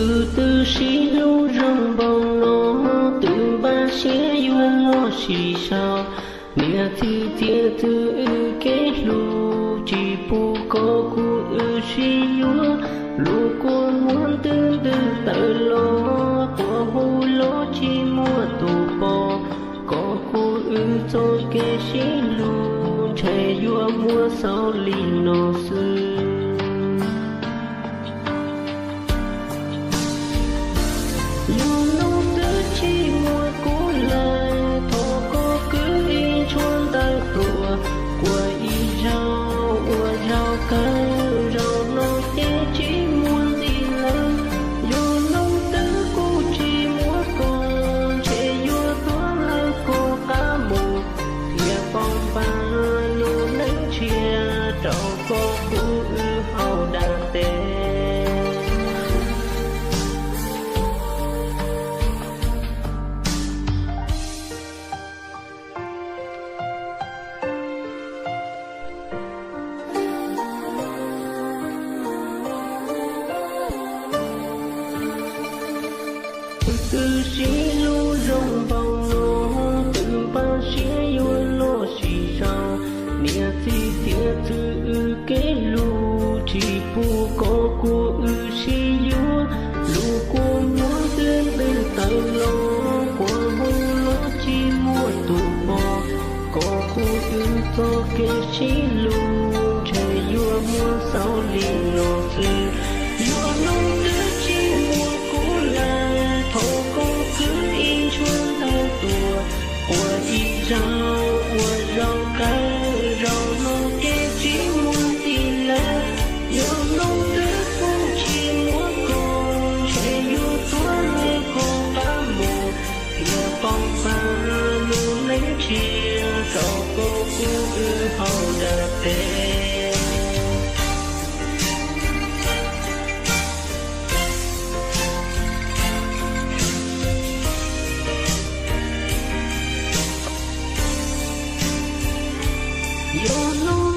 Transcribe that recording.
Tus twg siv hlub zoo npaum no, twb npaj siab yuav los sim sau. Niam txiv txiav txim wb kev hlub, tsis pub kom kuv wb sib yuav. Lub kua muag ntws ntws tawm los, quas hu los tsis muaj tus pom. Kom kuv wb txoj kev sib hlub, ntshe yuav muaj xaus li no xwb. Yog hnub twg tsis muaj kuv lawm, thov koj kwv ib tshuab ntawv tuaj, quas ib zaug ua zaum kawg, zaum no ces tsis muaj ntxiv lawm. Yog hnub twg kuv tsis muaj koj, ntshe yuav tuag lawm kuv qab mus, thiaj poob pag lub neej tshiab rau koj kuv wb hauv dab teb. Tus twg siv hlub zoo npaum no, twb npaj siab yuav los sim sau. Niam txiv txiav txim wb kev hlub, tsis pub kom kuv wb sib yuav. Lub kua muag ntws ntws tawm los, quas hu los tsis muaj tus pom. Kom kuv wb txoj kev sib hlub, ntshe yuav muaj xaus li no xwb. Yog hnub twg tsis muaj kuv lawm, thov koj kwv ib tshuab ntawv tuaj, quas ib zaug ua zaum kawg, zaum no ces tsis muaj ntxiv lawm. Yog hnub twg kuv tsis muaj koj, ntshe yuav tuag lawm kuv qab mus, thiaj poob pag lub neej tshiab rau koj kuv wb hauv dab teb. Yog hnub